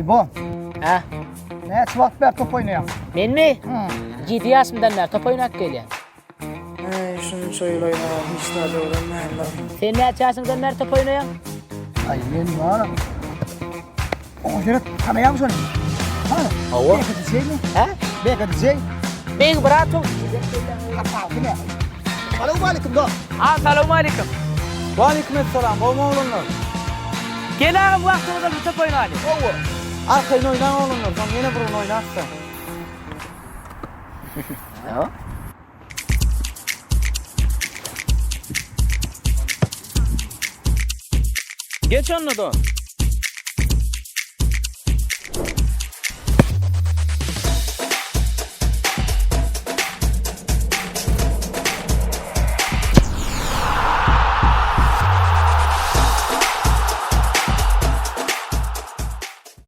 Bu. Hä? Näçe wagt bäri top oýnaýaň? Menmi? Ýedi ýaşymdan bäri top oýnap gelýän. Äý, şunça ýyl oýnabam hiç zat öwrenmändim. Sen näçe ýaşyňdan bäri top oýnaýaň? Aý, men bar. O seni tanaýaňmy şony? Hany? Hawa. Beka DJ-mi? Hä? Beka DJ. Meň bratom. Tapawudy näme? Salowmaleýkim, dost. A, salowmaleýkim. Waleýkim essalam, gowmy oglanlar? Gel agam wagtyňyz bolsa top oýnaly. Hawa. Arkaýyn oýnaň oglanlar, soň ýene bir gün oýnarys-da. Hawa. Geç onda dost.